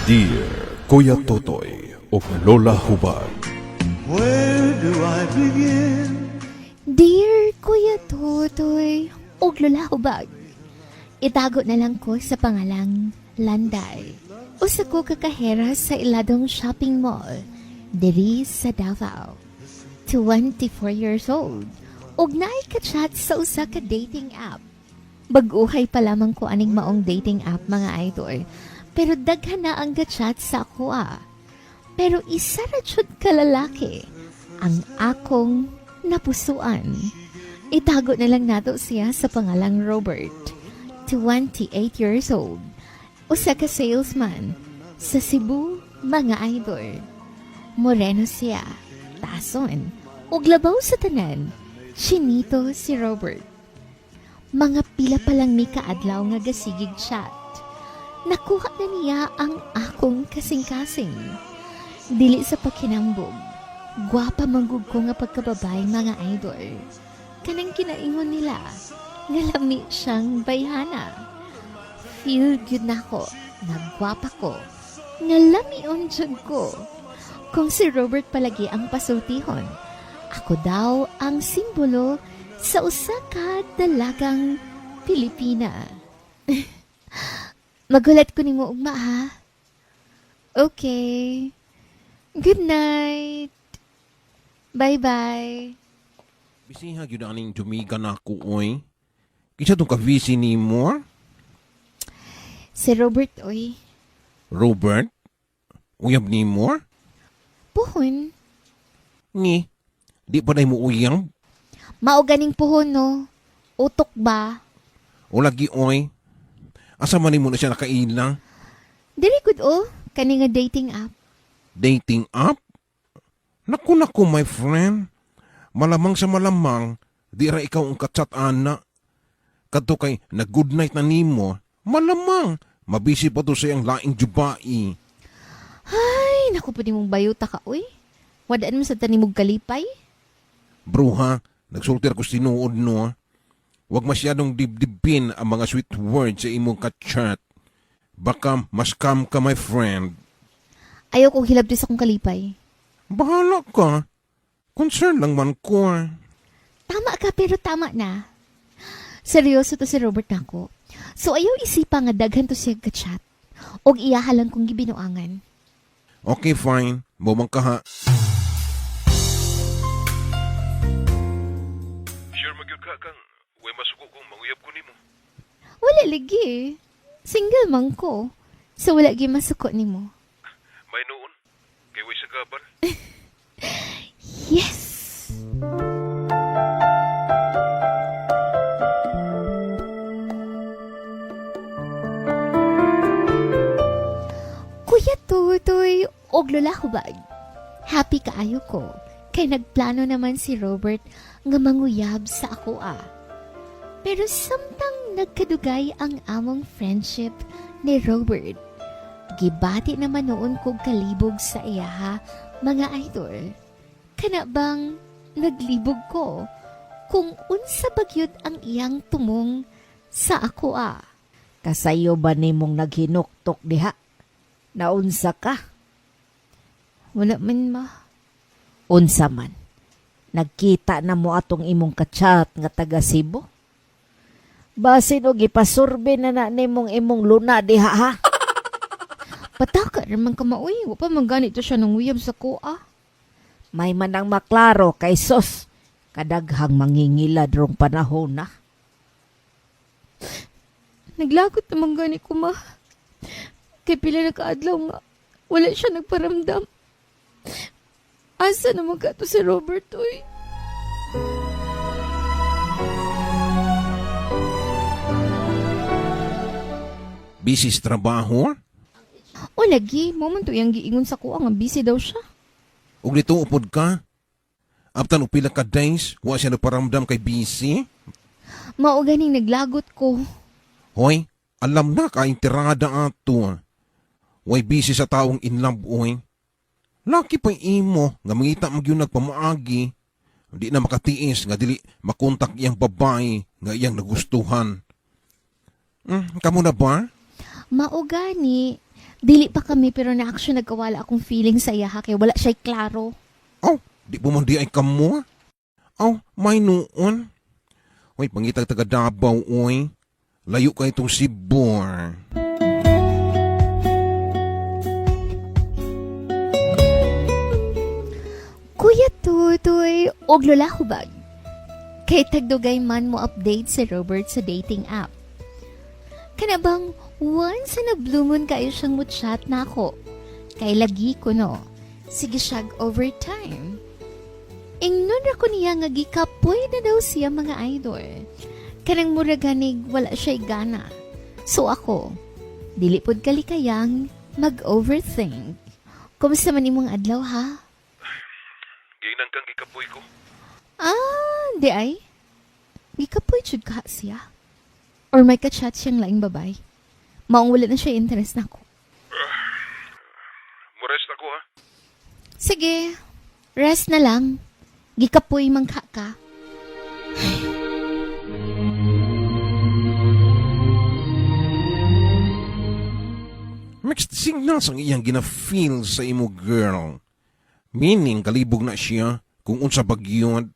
Dear Kuya Totoy ug Lola Hubag. Where do I begin? Dear Kuya Totoy ug Lola Hubag. Itago na lang ko sa pangalang Landay. Usa ko ka kahera sa Iladong Shopping Mall, diri sa Davao. 24 years old ug naay ka-chat sa usa ka dating app. Bag-uhay pa lamang ko aning maong dating app, mga idol. Pero daghan na ang ga-chat sa ako ah. Pero isa ra jud ka lalaki ang akong napusuan. Itago na lang nato siya sa pangalang Robert. 28 years old. Usa ka salesman sa Cebu, mga idol. Moreno siya, tason, ug labaw sa tanan, chinito si Robert. Mga pila pa lang mi kaadlaw nga gasigig chat. Nakuha na niya ang akong kasing-kasing. Dili sa pakinambog, gwapa manggug ko nga pagkababay, mga idol. Kanang kinaingon nila, nga lami siyang bayhana. Feel good na ko, nagwapa ko, nga lamion jud ko. Kung si Robert palagi ang pasultihon, ako daw ang simbolo sa usa ka dalagang Pilipina. Magulat ko nimo ugma ha. Okay. Good night. Bye-bye. Bisiha gyud aning jumiga na ako oy. Kinsa tong ka-busy nimo? Si Robert oy. Robert? Uyab nimo? Puhon. Ni, di pa na mo uyab? Mao ganing puhon no. Utok ba? O lagi oy. Asa man nimo na siya nakaila? Dili gud oh, kani nga dating app. Dating app? Naku naku, my friend. Malamang sa malamang, di ra ikaw ang kachat ana. Kadto kay na good night na nimo, malamang mabisi pa to sa iyang laing jubai. Ay, naku pwede mong bayuta ka oy. Wadaan mo sa tanimog kalipay. Bruha, nagsultir ko sinuod no. Huwag masyadong dibdibin ang mga sweet words sa imong kachat. Baka maskam ka, my friend. Ayaw kong hilabti sa akong kalipay. Bahala ka. Concern lang man ko. Tama ka pero tama na. Seryoso to si Robert nako. So ayaw isipa nga daghan to siya ka-chat. Og iyaha lang kong gibinuangan. Okay, fine. Bumang ka ha. Sure magyud ka kang way masuko kung manguyab ko nimo. Wala lagi. Single man ko. So wala gi masuko nimo. May noon. Kay way sagabal. Yes! Kuya Tutoy, og Lola Hubag. Happy kaayo ko kay nagplano naman si Robert nga manguyab sa ako ah. Pero samtang nagkadugay ang among friendship ni Robert, gibati naman noon kog kalibog sa iyaha, mga idol. Kana bang naglibog ko kung unsa bagyod ang iyang tumong sa ako ah. Kasayo ba nimong naghinuktok diha? Naunsa ka? Wala man ma. Unsa man? Nagkita na mo atong imong kachat nga taga Cebu? Basin og ipasurbe na na nimong imong luna diha ha? Pataka raman ka maoy. Wa pa man ganito siya nang uyab sa ko ah. May manang maklaro kay sos. Kadaghang mangingilad rong panahon na. Naglagot naman gani ko ma. Kay pila na kaadlaw nga. Wala siya nagparamdam. Asa naman ka to si Robert oy? Busy sa trabaho? O lagi, mo man to iyang giingon sa kuha nga busy daw siya. Ug dito upod ka? Aptan og pila ka days, wa siya nagparamdam kay busy. Mao ganing naglagot ko. Hoy, alam na ka tirada ato. Way busy sa taong in love oy. Laki pa imo nga mangita magyud nagpamaagi. Di na makatiis nga dili makontak iyang babae nga iyang nagustuhan. Kamo na ba? Mao gani. Dili pa kami pero na-action nagkawala akong feeling sa iya ha kay wala siya'y klaro. Oh, di po man di ay kamo. Oh, may noon. Uy, pangitag taga Davao, uy. Layo ka itong Cebu. Kuya Tutoy, og Lola Hubag. Kay tagdugay man mo update si Robert sa dating app. Kana bang once na blue moon kayo siyang mo chat na ako. Kay lagi ko no. Sige siyag overtime. Ingnon ra ko niya nga gikapoy na daw siya mga idol. Kanang mura ganig wala siya'y gana. So ako, dili pod kalikayang mag-overthink. Kumusta man imong adlaw ha? Ginang kang gikapoy ko. Ah, di ay. Gikapoy jud ka siya. Or may ka-chat siyang laing babay. Maong wala na siya interest na ako. Murest ako ha. Sige, rest na lang. Gikapoy man ka ka. Mixed signals ang iyang gina-feel sa imo, girl. Meaning, kalibog na siya kung unsa bagyon.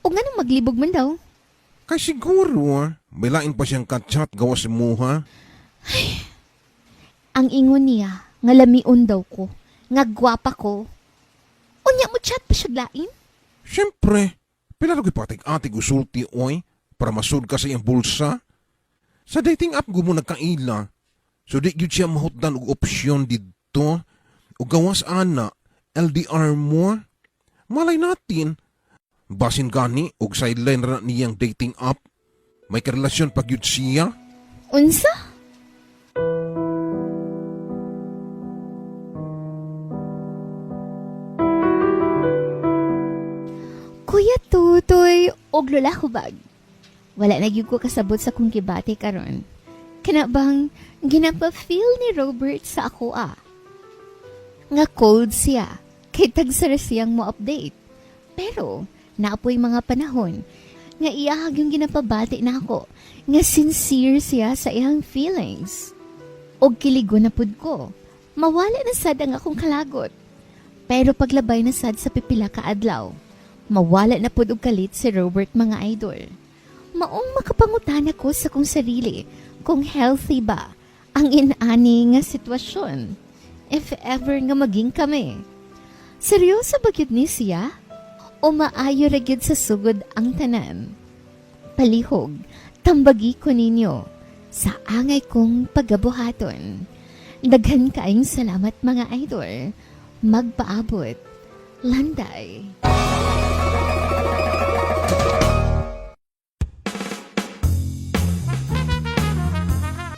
O nga nang maglibog man daw. Kay siguro, may lain pa siyang kachat gawa sa muha. Ang ingon niya, nga lamion daw ko. Nga gwapa ko. Unya mo chat pa siya lain? Siyempre, pila ra ko'y patig-atig usulti, oy, para masud ka sa iyang bulsa. Sa dating app gumo nagkaila. So di gyud siya mahutdan og opsyon didto. O gawas ana, LDR mo. Malay natin. Basin gani og sideline ra niyang dating app. May karelasyon pa gyud siya. Unsa? Kuya Tutoy, og Lola Hubag. Wala na gyud ko kasabot sa kong gibati karon. Kana bang ginapa-feel ni Robert sa ako ah. Nga cold siya, kay tagsara siyang mo update. Pero naapoy mga panahon nga iyahag yung ginapabati na ako nga sincere siya sa iyang feelings. Og kiligo na pud ko. Mawala na sad ang akong kalagot. Pero paglabay na sad sa pipila ka adlaw, mawala na pud og kalit si Robert mga idol. Maong makapangutana ko sa kong sarili kung healthy ba ang inani nga sitwasyon. If ever nga maging kami. Seryoso ba gyud ni siya? O maayo ra gyud sa sugod ang tanan? Palihog, tambagi ko ninyo sa angay kong pagabuhaton. Daghan kaayong salamat mga idol. Magpaabot. Landay.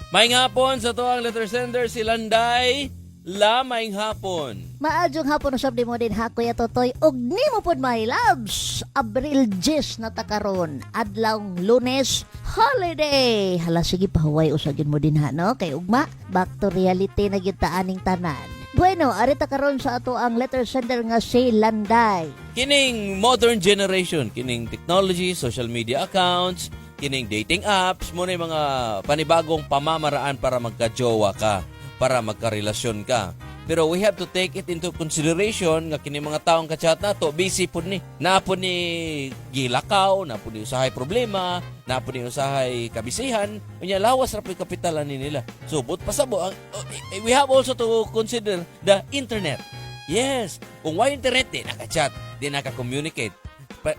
Maayong hapon sa tuang letter sender si Landay. La maayong hapon. Maadyong hapon usab nimo din ha Kuya Totoy og nimo pod my loves. Abril 10 na ta karon, adlawng Lunes, holiday. Hala sige pahuway usab gyud mo din ha no kay ugma back to reality na gyud ta aning tanan. Bueno, ari ta karon sa ato ang letter sender nga si Landay. Kining modern generation, kining technology, social media accounts, kining dating apps, mo na yung mga panibagong pamamaraan para magka-jowa ka, para magkarelasyon ka. Pero we have to take it into consideration nga kini mga taong kachat nato busy pud ni. Naa pud ni gilakaw, naa pud ni usahay problema, naa pud ni usahay kabisihan, unya lawas ra pud kapitalan ni nila. So but pasabo ang oh, eh, we have also to consider the internet. Yes, kung why internet di naka-chat, di naka-communicate.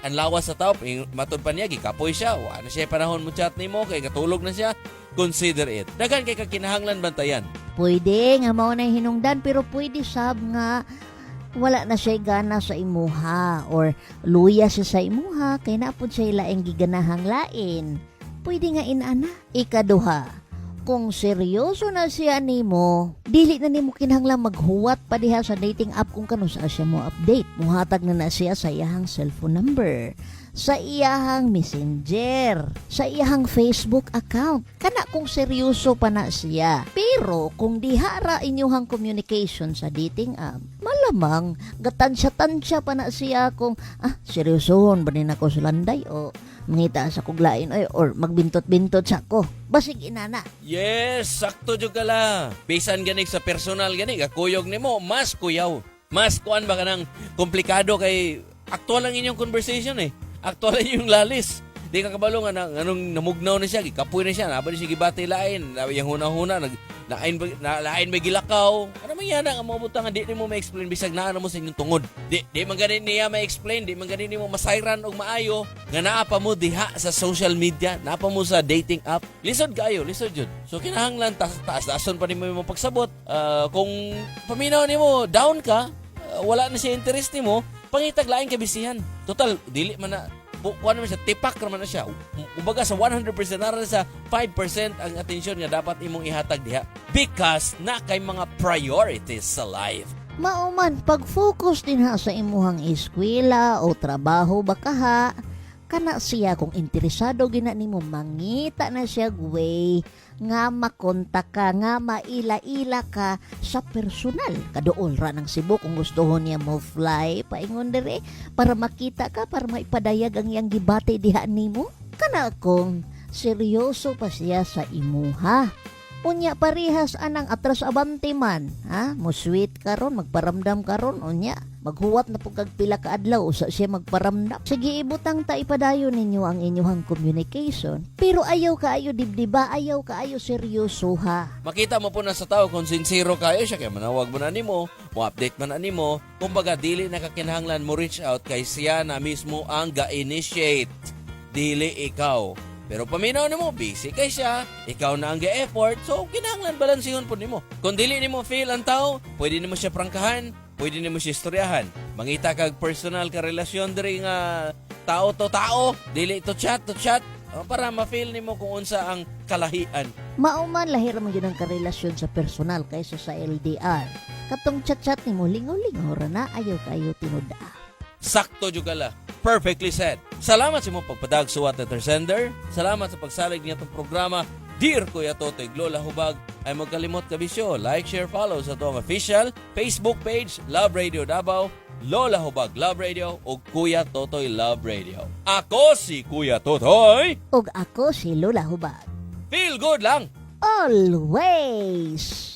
Ang lawas sa tao, matod pa niya, gikapoy siya, wa na siya panahon mo chat nimo kay katulog na siya. Consider it. Daghan kay kakinahanglan bantayan. Pwede nga mao na hinungdan pero pwede sab nga wala na siya gana sa imuha or luya siya sa imuha kay naa pud siya laing giganahang lain. Pwede nga inana. Ikaduha, kung seryoso na siya nimo, dili na nimo kinahanglan maghuwat pa diha sa dating app kung kanusa siya mo update. Muhatag na na siya sa iyahang cellphone number, sa iyahang messenger, sa iyahang Facebook account. Kana kung seryoso pa na siya. Pero kung diha ra inyuhang communication sa dating app, malabo Malamang gatansya-tansya pa na siya kung seryosohon ba ni nako sa landay o mangita sa kog lain oy or magbintot-bintot sa ko. Basig inana. Yes, sakto jud ka la. Bisan ganig sa personal gani, kuyog nimo mas kuyaw. Mas kuan ba kanang komplikado kay aktual ang inyong conversation eh. Aktual ang inyong lalis. Di ka kabalo nga na, anong namugnaw na siya, gikapoy na siya, naba na siya gibati lain, na yang huna-huna, nag, nain, ba, na, lain ba gilakaw. Ano man yan ang mga butang nga di nimo ma-explain bisag naa na mo sa inyong tungod. Di man gani niya ma-explain, di man gani nimo masayran og maayo nga naa pa mo diha sa social media, naa pa mo sa dating app. Lisod kaayo, lisod jud. So kinahanglan taas taas taason pa nimo imong pagsabot. Ah, kung paminaw nimo down ka, wala na siya interest nimo, pangitag laing kabisihan. Total dili man na kuan naman siya, tipak naman na siya. Kumbaga sa 100% nara na sa 5% ang atensyon nga dapat imong ihatag diha because na kay mga priorities sa life. Mao man, pag-focus din ha sa imuhang eskwela o trabaho baka ha, kana siya kung interesado gina nimo mangita na siya way nga makontak ka, nga maila-ila ka sa personal. Kaduol ra ng Cebu kung gusto niya mo fly paingon dire para makita ka, para maipadayag ang iyang gibati diha nimo. Kana kung seryoso pa siya sa imuha. Unya parihas anang atras abante man, ha? Mo sweet karon, magparamdam karon unya. Maghuwat na pud kag pila ka adlaw usa siya magparamdam. Sige, ibutang ta ipadayon ninyo ang inyong communication. Pero ayaw kaayo dibdiba, ayaw kaayo seryoso ha. Makita mo po na sa tao kung sincero kayo siya kay manawag mo na nimo, mo update man na nimo. Kumbaga dili na kakinahanglan mo reach out kay siya na mismo ang ga-initiate. Dili ikaw. Pero paminaw nimo, busy kay siya, ikaw na ang ga-effort, so kinahanglan balansihon po nimo. Kung dili nimo feel ang tao, pwede nimo siya prangkahan, pwede nimo siya istoryahan. Mangita kag personal ka relasyon diri nga tao to tao, dili to chat to chat, para ma-feel nimo kung unsa ang kalahian. Mao man, lahi ra man yun ang karelasyon sa personal kaysa sa LDR. Katong chat-chat nimo lingaw-lingaw ra na, ayaw kayo tinuda. Sakto jud kala. Perfectly said. Salamat sa imong pagpadag suwat letter sender. Salamat sa pagsalig niya itong programa. Dear Kuya Totoy, Lola Hubag, ay magkalimot kabisyo. Like, share, follow sa atong official Facebook page, Love Radio Davao, Lola Hubag Love Radio, o Kuya Totoy Love Radio. Ako si Kuya Totoy. Og ako si Lola Hubag. Feel good lang. Always!